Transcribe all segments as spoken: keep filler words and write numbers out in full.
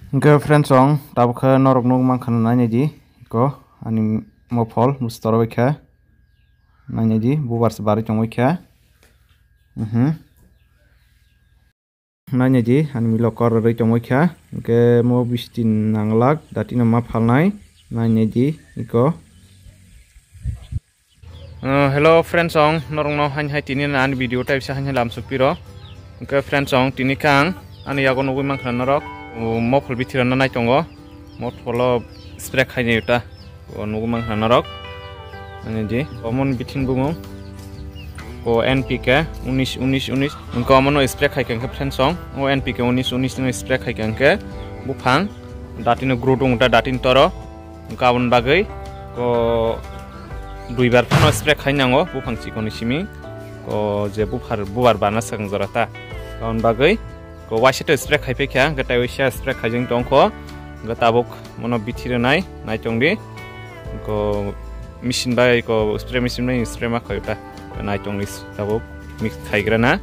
Hwnkhe friends, chwng tabuk khe norok nuk mankha nainai di, ko ani mophol busi torbai kha, nainai di, bubar se barwi tongbai kha. Mhm. Nainai di, ani milo kor rwi tongbai kha, hwnkhe mo bisti nanglak, datino ma phalnai, nainai di, iko. Uh, hello friends, chwng norokno hain hai tini ani video taisa hain hai lamsuk piro. Hwnkhe friends, chwng tini khe ang ani yago nugwi mankha norok, uh, mophol bithirano nai tongo. Mopholo spray khaini uta. O nugwi mankha norok. Ani di, omon bithin bungo. Ko N P K unis unis unis. Hwnkhe omono spray khai kha hwnkhe friends, chwng. O N P K unis unis no spray khai kha hwnkhe buphang datino grow dung ta datin toro. Hwnkhe aboni bagwi ko duibar phano spray khai nango buphang chikoni simi. Ko je buphar bubar bana swkang jora ta. Aboni bagwi ko waisa to spray khai phaikha, hwnkhe tai waisa spray khaijeng tongkho. Hwnkhe tabuk mono bithi rwnai, nai tongdi. Ko machine bai ko spray machine bai spray ma khaio ta. Nai tongdi tabuk mix khaigrana.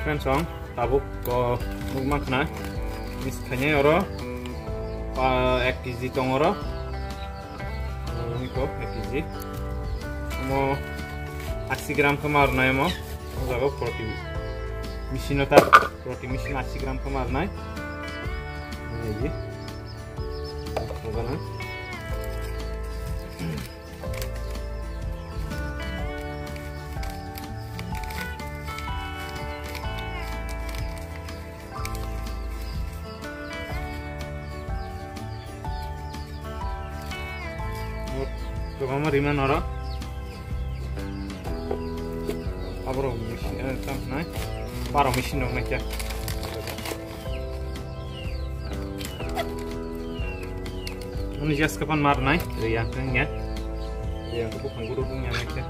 Friends, chwng tabuk ko nuk mankha na. Mix khainai oro, ah, ek K G tong oro. Ini ko ek K G. Omo ashi gram khe ma rwnai omo. O jaga proti machine o ta, proti machine ashi gram khe ma rwnai. Ini di. Oga na. Kwbangma rima norok. Aborok machine, eh, tamo hinai. Baro machine rok naikhe. Ani jas kapan mar nai, riyang kang ya. Riyang ko bukhang guru dung ya naikhe.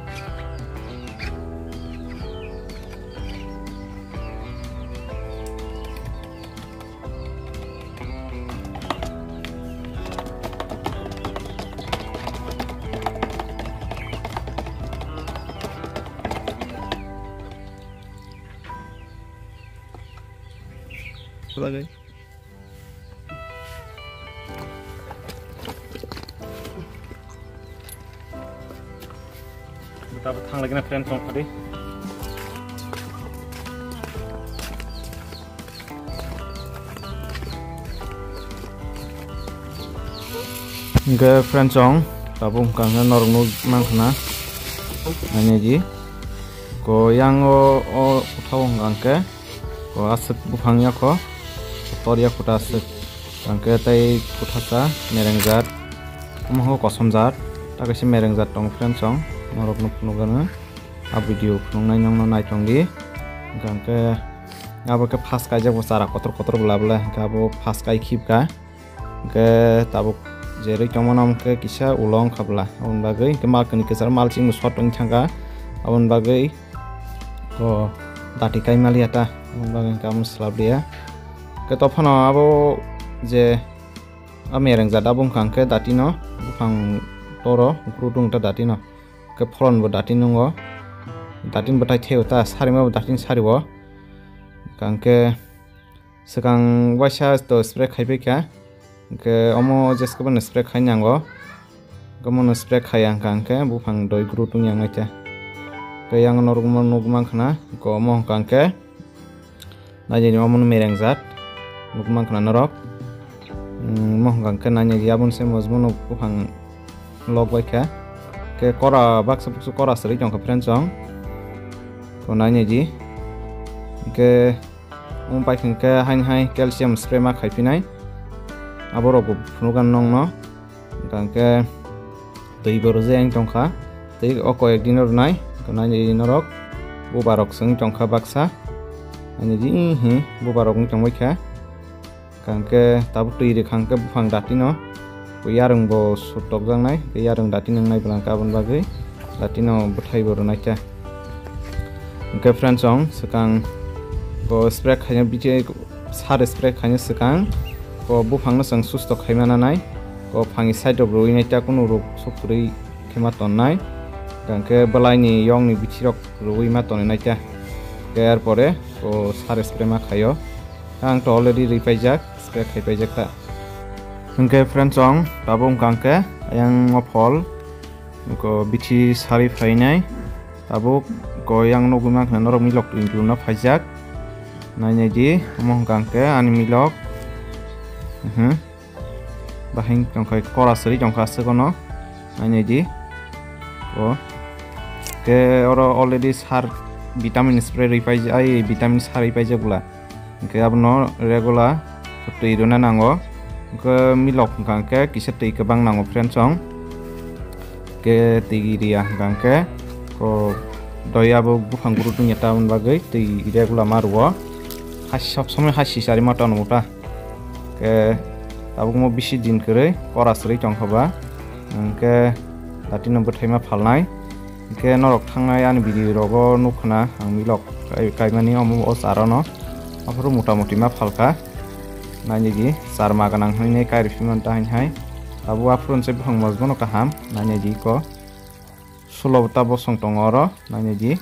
Bagai. Tabuk thang lagi na friend song tadi. Hingke friend song tabuk hingka hingke norok nuk mankha na. Nainai di. Ko yang o, o kothao hingka hingke. Ko aswk buphang yakho, kotor yakho ta aswk. Hingke tei kothasa mereng jat, omo ho kosom jat, ta kaisa mereng jat tongo friend song, norok nuk, nukgano. A video phunuknai nokno naitongdi. Hingke abo khe first kaijak bo chara kotor kotor bwla bwla, hingke abo first kai khibka. Hingke tabuk je rwi tongmano hingke kisa ulo wngkha bwla. Aboni bagwi hingke malkani kwcharo malching bo sot wng thangkha. Aboni bagwi o dati kai maliya ta. Aboni bagwi hingke amo swlap liya. Hingke tophano abo je a mereng jat abo wngkha hingke datino buphang toro guru tung ta datino. Hingke pholon bo dati nungo. Dati bwtai theo ta sarima bo dati sari o. Hingke Swkang waisa to spray khai phaikha, hwnkhe omo jeskhe bono spray khai nango, omono spray khaiya hwnkha hwnkhe buphang doi guru tungya wngkha. Tei yang norok omo nukmankha na, hwnkhe omo hwnkha hwnkhe nainani omono merengjak nukmankha na norok, omo hwnkha hwnkhe nainani aboni se mojbono buphang lok baikha, hwnkhe kora baksa buksu kora swrwi tongkha friends chong, to nainani hwnkhe. Omo bai hwnkhe haini hai calcium spray ma khai phinai. Aborok bo phunukgwi nongno. Hwnkhe twi bo rwjak yang tongkha. Tei o koi ek din o rwnai. Nainai norok bubarok se wng tongkha baksa. Ani di hi bubarok wng tongbaikha. Hwnkhe tabuk twi rwkha hwnkhe buphang datino. Yarwng bo sut tokjaknai. Yarwng dati nwngnai bwlangkha aboni bagwi datino bwthai bo rwnaikha. Hwnkhe friends chong swkang bo spray khaina bithi sar spray khaina swkang ko buphangno chwng susto khaima nanai, ko phangni side rok rwi nai ta kunu rok sok kwrwi khe ma tonnai, hwnkhe bwlaini yongni bithi rok rwi ma tonwi nai ta, hwnkhe er pore ko sar spray ma khaio. Ang to already rwi paijak, spray khai paijak ta. Hwnkhe friends, chwng tabuk wngkha hwnkhe ayang o phol ko bithi sari phainai. Tabuk ko yang nugwi mankha norok milok twi twi no phaijak. Nainai di, omo hwnkha hwnkhe ani milok. Mhm. Bahing tongkha, kora sari tongkha aswk ono. Nainai di. O. Ke oro already sar vitamin spray rwi paijak, ai vitamin sar rwi paijak bwla. Hwnkhe abono regular twi rwna nango. Hwnkhe milok hwnkha hwnkhe kisa twi kwbang nango friends chwng. Hwnkhe twi riya hwnkha hwnkhe ko doi abo buphang guruk wngya tamoni bagwi twi regular ma rwo. Hasi sob somoi hasi sari ma tongmo ta. Hwnkhe tabukmo bisi din kwrwi kora srwi tongkha ba. Hwnkhe datino bwthaima phalnai. Hwnkhe norok thangnai ani video rogo nukkha na ang milok kai-, kaimani omo o char ono. Aphuru mota moti ma phalkha. Nainai di char ma gwnang hinwi kai rwphimani ta hinhai. Abo aphuru se buphang mojbono kaham. Nainai di ko. Sulo ta bosong tongo oro. Nainai di.